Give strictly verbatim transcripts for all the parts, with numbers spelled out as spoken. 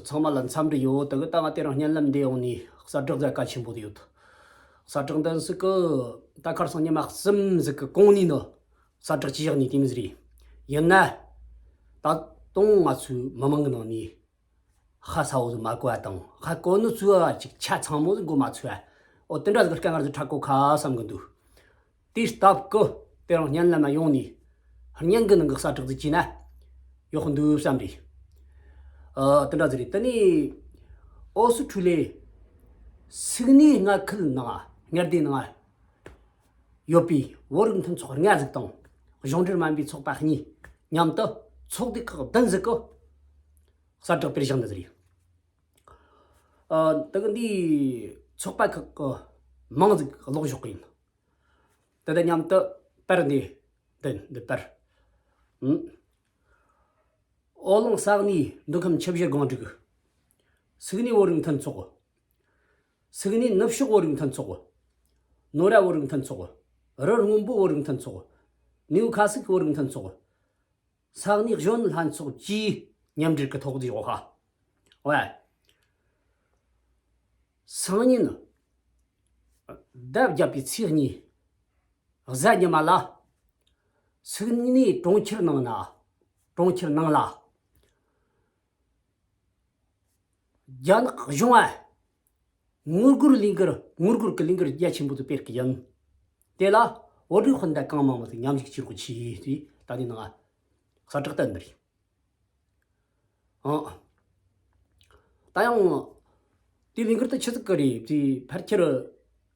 ཚང་མ་ལ་འཚམས་འདྲི་ཡོད། དེ་གི་ད་ང་དེ་རིང་བརྙན་ལམ་འདི་ཡོང་ནས་གསལ་བསྒྲགས་ཟིག་གལ་ཆེན་པོ་དེ་ཡོད། གསལ་བསྒྲགས་འདི་ཟིག་གི་ད་ཁར་སང་ཉི་མ་གསུམ་ཟིག་གི་གོང་ནས་ནི་གསལ་བསྒྲགས་ཅིག་བཞག་ནས་དེ་མོ་ཟིག་རེད། ཡིན་ན་ད་དུང་ང་ཚོའི་མི་མང་གི་ནང་ནས་ཧ་ས་བོ་ཟིག་མ་གོ་བ་དང་ཧ་གོ་ནི་ཚོས་ཅིག་ཆ་ཚང་མོ་ཟིག་མགོ་མ་ཚོས། འོ་དེ་འདྲ་ཟིག་སྐད་ངར་ཟིག་འཁྲབ་གོ་ཁ་བསམ་གི་འདུག་དེའི་སྟབས་ཀྱིས་དེ་རིང་བརྙན་ལམ་ཡོང་ནས་བརྙན་གྱི་ནང་གི་གསལ་བསྒྲགས་ཟིག་བྱས་ན་ཡག་པོ་འདུག་བསམ་རེད། ཨ། དེ་འདྲ་ཟིག་རེད། དེ་ནས་ཨོ་སི་ཁྲུ་ལི་སིད་ནི་མངའ་ཁུལ་ནང་མངའ་སྡེ་ནང་ཡོད་པའི་བོད་རིགས་མཐུན་ཚོགས་ལྔ་ཟིག་དང་གཞུང་འབྲེལ་མིན་པའི་ཚོགས་པ་གཉིས་མཉམ་དུ་ཚོགས་སྡེ་ཁག་བདུན་ཟིག་གི་གསལ་བསྒྲགས་སྤེལ་བཞག་ནི་ཟིག་རེད། ཨ། དེ་གི་འདིའི་ཚོགས་པ་ཁག་གི་མིང་ཟིག་ཀློག་ཞོག་གི་ཡིན། དེ་དང་མཉམ་དུ་པར་འདི་འདི་འདི་པར། ཨུམ། ཨོ་གླིང་ས་གནས་མདོ་ཁམས་ཆུ་བཞི་སྒང་དྲུག་སིད་ནི་བོད་རིགས་མཐུན་ཚོགས། སིད་ནི་ནུབ་ཕྱོགས་བོད་རིགས་མཐུན་ཚོགས། ནོ་ར་བོད་རིགས་མཐུན་ཚོགས། རི་སྔོན་པོ་བོད་རིགས་མཐུན་ཚོགས། ནིའུ་ཁ་སིལ་བོད་རིགས་མཐུན་ཚོགས། ས་གནས་གཞོན་ལྷན་ཚོགས་བཅས་མཉམ་འབྲེལ་གྱི་ཐོག་ཏུ་ཡོད་ཧ། ཝེ། སང་ཉིན་ཟླ་བརྒྱད་པའི་ཚེས་གཉིས་གཟའ་ཉི་མ་ལ་སིད་ནི་གྲོང་ཁྱེར་ནང་ན། གྲོང་ཁྱེར་ནང་ལ་རྒྱ་ནག་གཞུང་ཨ། ངོ་རྒོལ་ལས་འགུལ། ངོ་རྒོལ་གྱི་ལས་འགུལ་རྒྱ་ཆེན་པོ་དེ་སྤེལ་གི་ཡིན། དེ་ལ་བོད་རིགས་སྤུན་ཟླ་གང་མང་མང་ཞིག་མཉམ་ཞུགས་བྱེད་རོགས་གྱིས་ཞེས་ད་ནི་ནང་གསལ་བསྒྲགས་བཏོན་པ་རེད། ཨང་། ད་ཡང་དེ་ལས་འགུལ་དེ་ཆི་ཟིག་གི་རེད། དེ་ཕལ་ཆེར་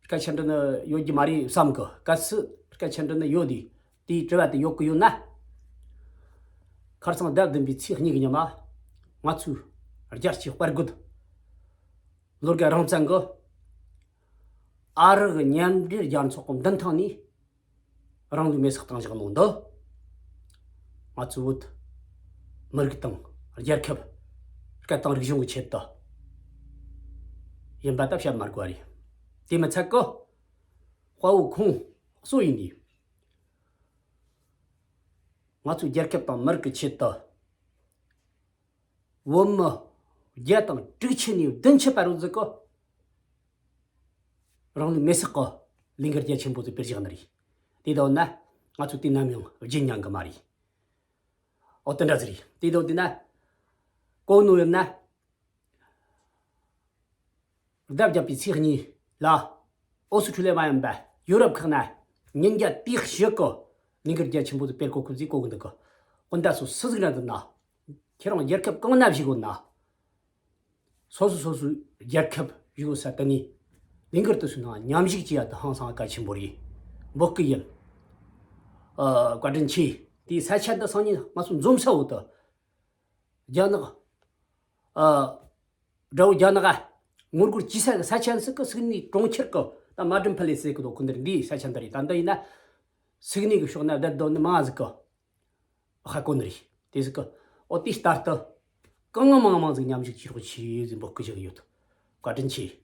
སྐད་ཆ་འདྲི་ནི་ཡོད་རྒྱུ་མ་རེད་བསམ་གི། གལ་སྲིད་སྐད་ཆ་འདྲི་ནི་ཡོད་དེ། དེའི་དྲི་བ་དེ་ཡོད་གི་ཡོད་ན། ཁར་སང་ཟླ་བདུན་པའི་ཚེས་གཉིས་ཀྱི་ཉི་མ་ང་ཚོའི་རྒྱལ་གཅེས་དཔའ་རྒོད་བློ་དགའ་རང་བཙན་གྱིས་ཨ་རི་གི་མཉམ་འབྲེལ་རྒྱལ་ཚོགས་ཀྱི་མདུན་ཐང་ནས་རང་ལུས་མེར་སྲེག་བཏང་བཞག་ནོ་འདི། ང་ཚོའི་བོད་མི་རིགས་དང་རྒྱལ་ཁབ་སྐད་དང་རིག་གཞུང་གི་ཆེད་དུ་ཡིན་པ་ད་བཤད་མ་དགོས་པ་རེད། དེ་མི་ཚད་ཀི་དཔའ་བོ་ཁོང་གཙོ་ཡིན་ནས་ང་ཚོའི་རྒྱལ་ཁབ་དང་མི་རིགས་ཀྱི་ཆེད་དུ་བོད་མི་བརྒྱ་དང་དྲུག་ཅུ་ནས་བདུན་ཅུ་བར་རུ་ཟིག་གི་རང་ལུས་མེར་སྲེག་གི་ལས་འགུལ་རྒྱ་ཆེན་པོ་ཟིག་སྤེལ་བཞག་ནི་རེད། དེ་ལྟ་བུ་ན་ང་ཚོ་དུས་ནམ་ཡང་བརྗེད་ཉན་གི་མ་རེད། ཨོ་དེ་འདྲ་ཟིག་རེད། དེ་ལྟ་བུ་དེ་ན་གོ་ནོ་ཡོད་ན། ཟླ་བརྒྱད་པའི་ཚེས་གཉིས་ལ་ཨོ་སི་ཁྲུ་ལི་མ་ཡིན་པ་ཡུ་རོབ་ཁག་ན་ཉིན་རྒྱ་ཏིག་ཞིག་གི་ལས་འགུལ་རྒྱ་ཆེན་པོ་ཟིག་སྤེལ་གོ་སྐབས་ཟིག་གོ་གི་འདུག་གི། སྤུན་ཟླ་ཚོ་སུ་ཟིག་ར་འདུག་ན། ཁྱེད་རང་རྒྱལ་ཁབ་གང་ན་བཞུགས་ཡོད་ན། སོ་སོ་སོ་སོའི་རྒྱལ་ཁབ་བཞུགས་ས་དེ་ནས་ལས་འགུལ་དེ་ཚོའི་ནང་མཉམ་ཞུགས་བྱེད་ཡ་དེ་ཧང་སང་གལ་ཆེན་པོ་རེད། འབོད་སྐུལ་ཡིན། ཨ། བཀའ་དྲིན་ཆེ། དེའི་ས་ཆ་འདི་སང་ཉིན་ང་ཚོ་འཛོམས་ས་འོག་ཏུ་རྒྱ་ནག་ཨ། དགྲ་བོ་རྒྱ་ནག་ཨ། ངོ་རྒོལ་བྱེད་ས་གི་ས་ཆ་འདི་ཟིག་གི་སིད་ནི་གྲོང་ཁྱེར་གི་ད་མ་ཌིན་ཕ་ལེ་སི་ཟེར་གི་འདུག་ཁོ་འདིར་འདིའི་ས་ཆ་འདི་རེད། ད་འདི་ཡིན་ན་སིད་ནི་གི་ཕྱོགས་ན་བསྡད་སྡོད་ནི་མང་ཟིག་གི་ཧ་གོ་ནི་རེད། དེ་ཟིག་གི་ཨོ་དེ་ལྟར་དུ་གང་མང་མང་ཟིག་མཉམ་ཞུགས་བྱེད་རོགས་གྱིས་ཟེར་འབོད་སྐུལ་བྱེད་གི་ཡོད། བཀའ་དྲིན་ཆེ།